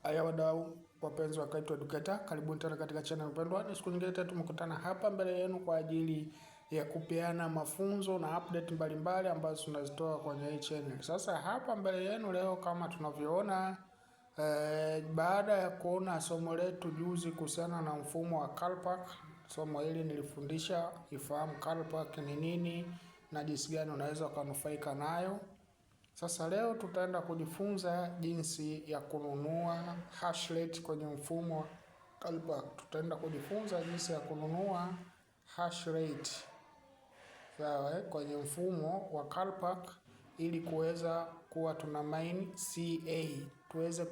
Haya, wadau wapenzi wa Crypto Educator, karibuni tena katika channel mpendwa. Ni siku nyingine tena tumekutana hapa mbele yenu kwa ajili ya kupeana mafunzo na update mbalimbali ambazo tunazitoa kwenye hii channel. Sasa hapa mbele yenu leo kama tunavyoona, baada ya kuona somo letu juzi kuhusiana na mfumo wa Calpak, somo hili nilifundisha ifahamu Calpak ni nini na jinsi gani unaweza ukanufaika nayo. Sasa leo tutaenda kujifunza jinsi ya kununua hash rate kwenye mfumo wa Calpak. Tutaenda kujifunza jinsi ya kununua hash rate, sawa, kwenye mfumo wa Calpak ili kuweza kuwa tuna mine CA, tuweze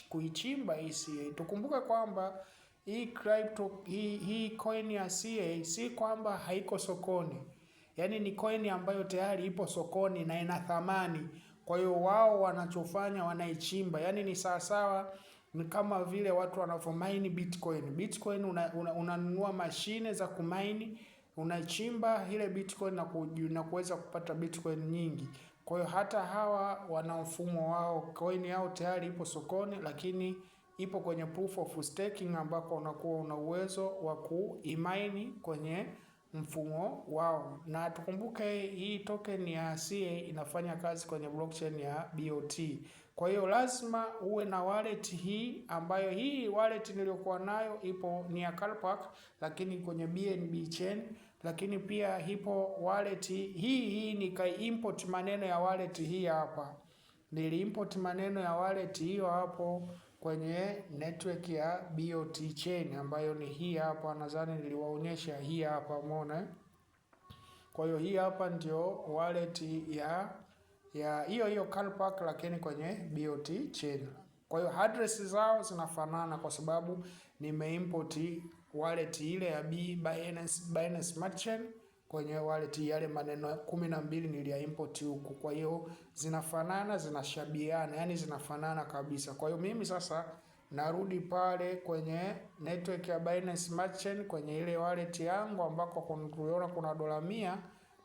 kuichimba hii CA. Tukumbuke kwamba hii crypto hii coin ya CA si kwamba haiko sokoni, yaani ni coin ambayo tayari ipo sokoni na ina thamani. Kwa hiyo wao wanachofanya wanaichimba, yaani ni sawasawa, ni kama vile watu wanavyomine Bitcoin. Bitcoin unanunua una mashine za kumine, unachimba ile Bitcoin na kuweza kupata Bitcoin nyingi. Kwa hiyo hata hawa wana mfumo wao, coin yao tayari ipo sokoni, lakini ipo kwenye proof of staking ambako unakuwa una uwezo wa kuimine kwenye mfumo wao. Na tukumbuke hii token ya CA inafanya kazi kwenye blockchain ya BOT. Kwa hiyo lazima uwe na wallet hii, ambayo hii wallet niliyokuwa nayo ipo ni ya Calpak, lakini kwenye BNB chain, lakini pia ipo wallet hii nika-import maneno ya wallet hii hapa. Nili-import maneno ya wallet hiyo hapo kwenye network ya BOT chain ambayo ni hii hapa, nadhani niliwaonyesha hii hapa, umeona. Kwa hiyo hii hapa ndio wallet ya hiyo hiyo Calpak lakini kwenye BOT chain. Kwa hiyo address zao zinafanana kwa sababu nimeimport wallet ile ya Binance Smart Chain kwenye wallet, yale maneno 12 niliya import huku. Kwa hiyo zinafanana, zinashabiana, yani zinafanana kabisa. Kwa hiyo mimi sasa narudi pale kwenye network ya Binance Smart Chain kwenye ile wallet yangu ambako tuliona kuna dola 100.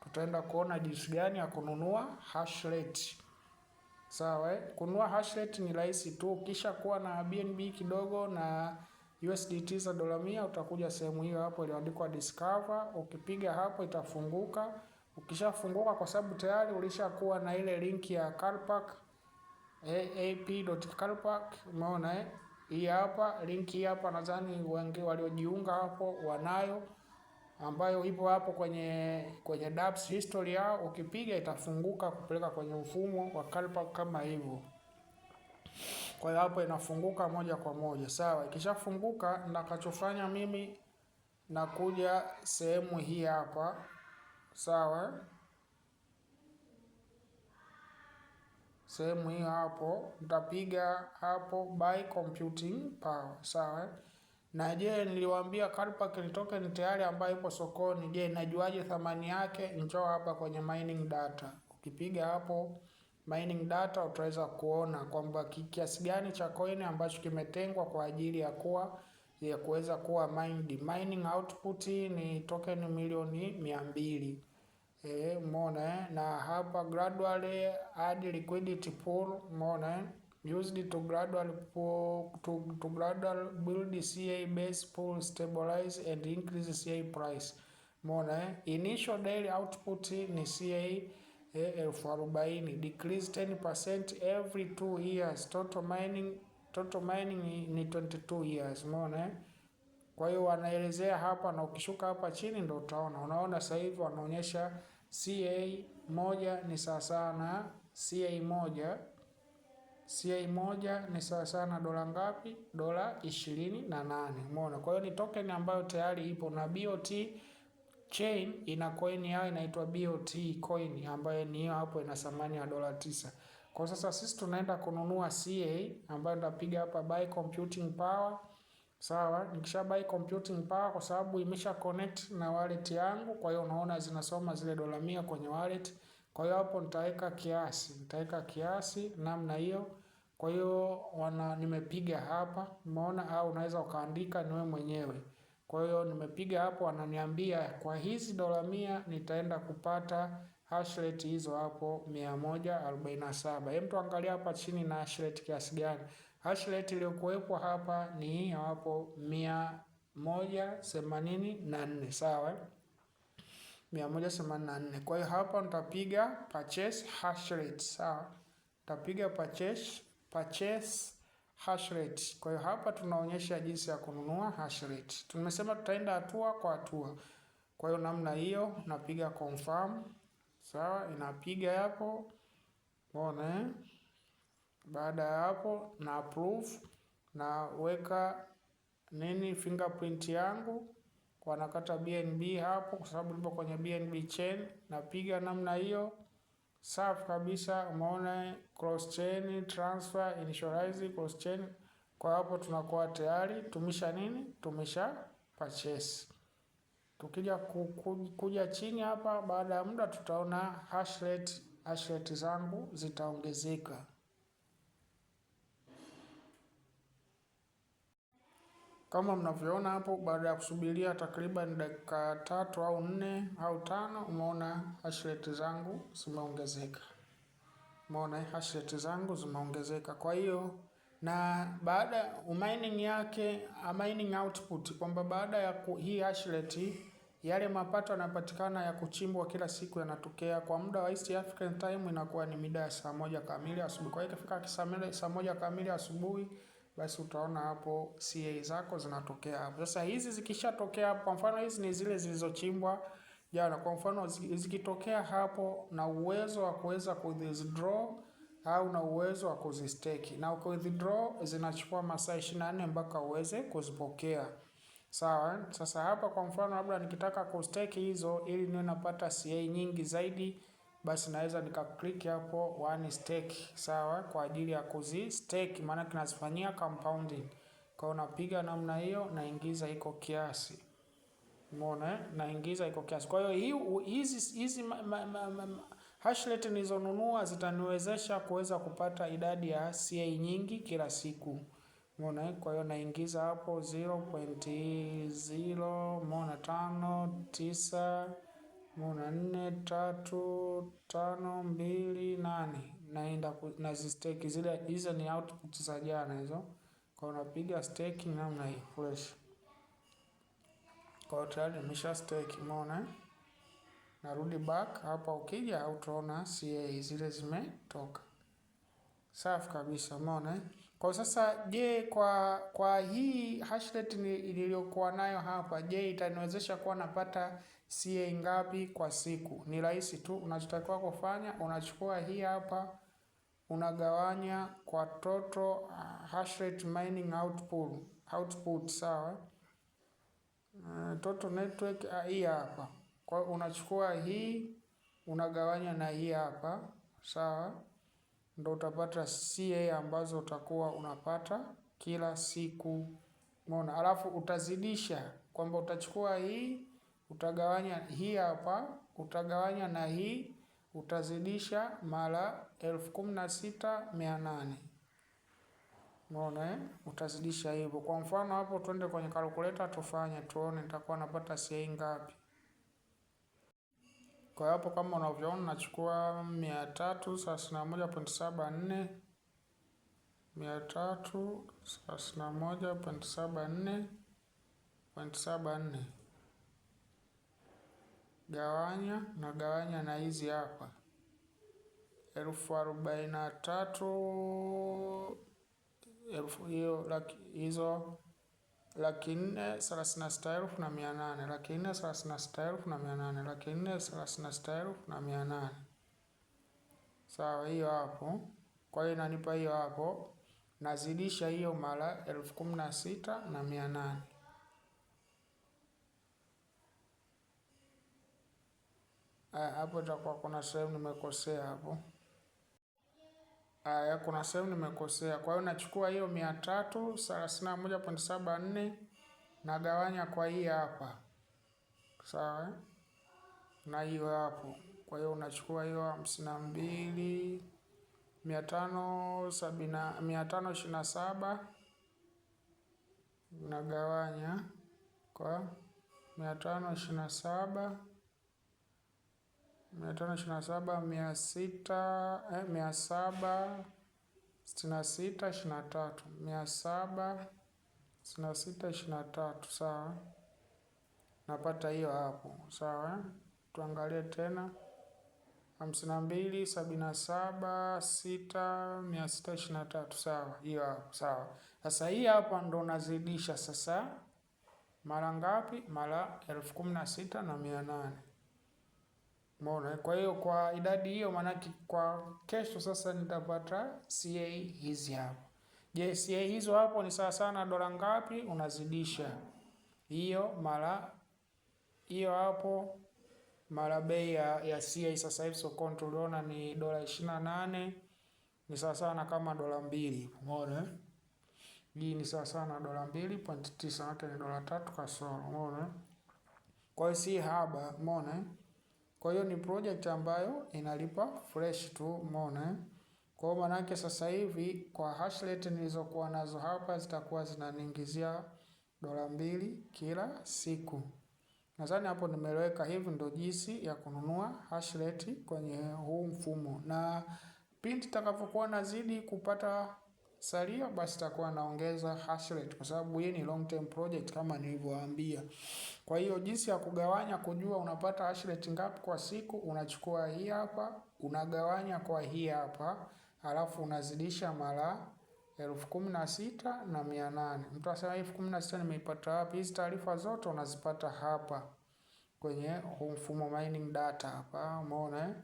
Tutaenda kuona jinsi gani ya kununua hash rate. Sawa, eh? Kununua hash rate ni rahisi tu. Ukisha kuwa na BNB kidogo na USDT za dola 100, utakuja sehemu hiyo hapo iliyoandikwa discover. Ukipiga hapo itafunguka. Ukishafunguka, kwa sababu tayari ulishakuwa na ile link ya Calpak app.calpak, umeona eh? Hii hapa link hii hapa, nadhani wengi waliojiunga hapo wanayo, ambayo ipo hapo kwenye dApps history yao. Ukipiga itafunguka kupeleka kwenye mfumo wa Calpak kama hivyo. Kwa hiyo hapo inafunguka moja kwa moja. Sawa, ikishafunguka nitakachofanya mimi nakuja sehemu hii hapa. Sawa, sehemu hiyo hapo nitapiga hapo buy computing power. Sawa. Na je, niliwaambia Calpak ni token tayari ambayo ipo sokoni. Je, najuaje thamani yake? Njoo hapa kwenye mining data. Ukipiga hapo mining data utaweza kuona kwamba kiasi gani cha coin ambacho kimetengwa kwa ajili ya kuweza kuwa mined. Mining output ni token milioni 200. Umeona eh? Na hapa gradually add liquidity pool, umeona eh? Used to gradually pool, to gradually build CA base pool, stabilize and increase CA price. Umeona eh? Initial daily output ni CA 40,000, decrease 10% every 2 years. Total mining ni 22 years. Umeona eh? Kwa hiyo wanaelezea hapa, na ukishuka hapa chini ndo utaona. Unaona sasa hivi wanaonyesha CA moja ni sawa na CA moja ni sawa na dola ngapi? Dola 28. Umeona? Kwa hiyo ni token ambayo tayari ipo, na BOT chain ina coin yao inaitwa BOT coin ambayo ni hiyo hapo, ina thamani ya dola 9. Kwa sasa sisi tunaenda kununua CA ambayo ndapiga hapa buy computing power. Sawa, nikisha buy computing power, kwa sababu imesha connect na wallet yangu, kwa hiyo unaona zinasoma zile dola 100 kwenye wallet. Kwa hiyo hapo nitaweka kiasi namna hiyo. Kwa hiyo wana nimepiga hapa, umeona, au unaweza ukaandika ni wewe mwenyewe. Kwa hiyo nimepiga hapo, wananiambia kwa hizi dola 100 nitaenda kupata hash rate hizo hapo 147. Hem, tuangalia hapa chini na hash rate kiasi gani. Hash rate iliyokuwepo hapa ni hii hapo 184, sawa? 184. Kwa hiyo hapa nitapiga purchase hash rate, sawa? Nitapiga purchase hash rate. Kwa hiyo hapa tunaonyesha jinsi ya kununua hash rate. Tumesema tutaenda hatua kwa hatua. Kwa hiyo namna hiyo napiga confirm, sawa, inapiga hapo. Umeona eh? Baada ya hapo na approve, naweka nini fingerprint yangu, wanakata BNB hapo kwa sababu nipo kwenye BNB chain, napiga namna hiyo. Safi kabisa, umeona cross chain transfer initialize cross chain. Kwa hapo tunakuwa tayari tumesha nini, tumesha purchase. Tukija kuja chini hapa, baada ya muda tutaona hash rate zangu zitaongezeka. Kama mnavyoona hapo, baada ya kusubiria takriban dakika 3 au 4 au 5, umeona hash rate zangu zimeongezeka. Umeona hash rate zangu zimeongezeka. Kwa hiyo na baada mining yake, mining output, kwamba baada ya hii hash rate, yale mapato yanapatikana ya kuchimbwa kila siku yanatokea kwa muda wa East African Time, inakuwa ni mida ya saa 1 kamili asubuhi. Kwa hiyo ikifika saa 1 kamili asubuhi, basi utaona hapo CA zako zinatokea hapo. Sasa hizi zikishatokea hapo, kwa mfano hizi ni zile zilizochimbwa jana. Kwa mfano zikitokea hapo na uwezo wa kuweza ku withdraw au na uwezo wa kuzistake, na uki withdraw zinachukua masaa 24 mpaka uweze kuzipokea. Sawa. Sasa hapa kwa mfano labda nikitaka kustake hizo ili niwe napata CA nyingi zaidi, basi naweza nika click hapo one stake, sawa, kwa ajili ya kuzi stake, maana kinazifanyia compounding. Kwa hiyo napiga namna hiyo, naingiza iko kiasi. Umeona eh? Naingiza iko kiasi. Kwa hiyo hizi hash rate nilizonunua zitaniwezesha kuweza kupata idadi ya CA nyingi kila siku. Umeona eh? Kwa hiyo naingiza hapo 0.0, umeona, 5 9, umeona, 4 3 5 2 8. Naenda nazistake zile, hizo ni output za jana hizo. Kwa hiyo napiga staking namna hii fresh. Kwa hiyo tayari nimesha stake, umeona eh? Narudi back hapa, ukija utaona CA zile zimetoka. Safi kabisa, umeona eh? Kwa sasa je, kwa hii hash rate niliyokuwa nayo hapa, je, itaniwezesha kuwa napata CA ngapi kwa siku? Ni rahisi tu, unachotakiwa kufanya unachukua hii hapa unagawanya kwa total hash rate mining output, sawa? Total network hii hapa. Kwa hiyo unachukua hii unagawanya na hii hapa, sawa? Ndio utapata CA ambazo utakuwa unapata kila siku. Umeona? Alafu utazidisha kwamba utachukua hii utagawanya hii hapa, utagawanya na hii, utazidisha mara 16,800. Umeona eh? Utazidisha hivyo. Kwa mfano hapo twende kwenye calculator tufanye tuone nitakuwa napata CA ngapi. Kwa hapo kama unavyoona nachukua 331.74, 331.74, point saba nne. Gawanya na gawanya na hizi hapa 43,000, elfu hiyo laki, hizo 436,800, 436,800, 436,800. Sawa, hiyo hapo. Kwa hiyo inanipa hiyo hapo, nazidisha hiyo mara 16,800. Hapo itakuwa kuna sehemu nimekosea hapo. Haya, kuna sehemu nimekosea. Kwa hiyo nachukua hiyo 331.74 nagawanya kwa hii hapa. Sawa? Na hiyo hapo. Kwa hiyo unachukua hiyo hamsini na mbili mia tano sabini mia tano ishirini na saba nagawanya kwa 527, 527, mia sita, mia saba 66 23, 766 23, sawa. Napata hiyo hapo, sawa. Tuangalie tena 52 77 6 623, sawa, hiyo hapo, sawa. Sasa hii hapa ndo nazidisha sasa mara ngapi? Mara 16,800. Umeona? Kwa hiyo kwa idadi hiyo, maanake kwa kesho sasa nitapata CA hizi hapo. Je, CA hizo hapo ni sawa sana dola ngapi? Unazidisha hiyo mara hiyo hapo mara bei ya CA sasa hivi sokoni tuliona ni dola 28, ni sawa sana kama dola 2. Umeona? Hii ni sawa sana dola 2.9, hata ni dola 3 kasoro. Umeona? Kwa hiyo si haba, umeona? Kwa hiyo ni project ambayo inalipa fresh tu, umeona? Kwa hiyo manake sasa hivi kwa hash rate nilizokuwa nazo hapa zitakuwa zinaniingizia dola 2 kila siku. Nadhani hapo nimeleweka. Hivi ndio jinsi ya kununua hash rate kwenye huu mfumo, na pindi nitakavyokuwa nazidi kupata salio, basi takuwa naongeza hash rate, kwa sababu hii ni long term project kama nilivyowaambia. Kwa hiyo jinsi ya kugawanya, kujua unapata hash rate ngapi kwa siku, unachukua hii hapa unagawanya kwa hii hapa, alafu unazidisha mara 16,800. Mtu asema 16,000 nimeipata wapi? Hizi taarifa zote unazipata hapa kwenye huu mfumo mining data hapa, umeona eh?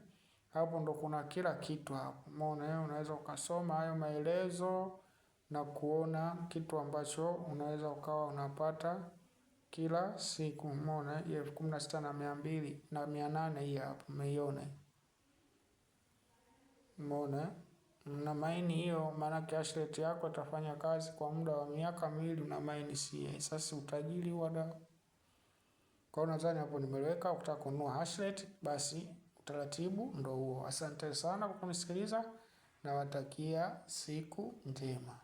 Hapo ndo kuna kila kitu hapo, umeona eh? Unaweza ukasoma hayo maelezo na kuona kitu ambacho unaweza ukawa unapata kila siku, umeona eh? 16,200 na 800 hii hapo, umeiona, umeona eh? Na maini hiyo, maana hash rate yako itafanya kazi kwa muda wa miaka 2 na maini CA. Sasa utajiri wa da. Kwa hiyo nadhani hapo nimeweka. Ukitaka kununua hash rate basi utaratibu ndo huo. Asante sana kwa kunisikiliza, nawatakia siku njema.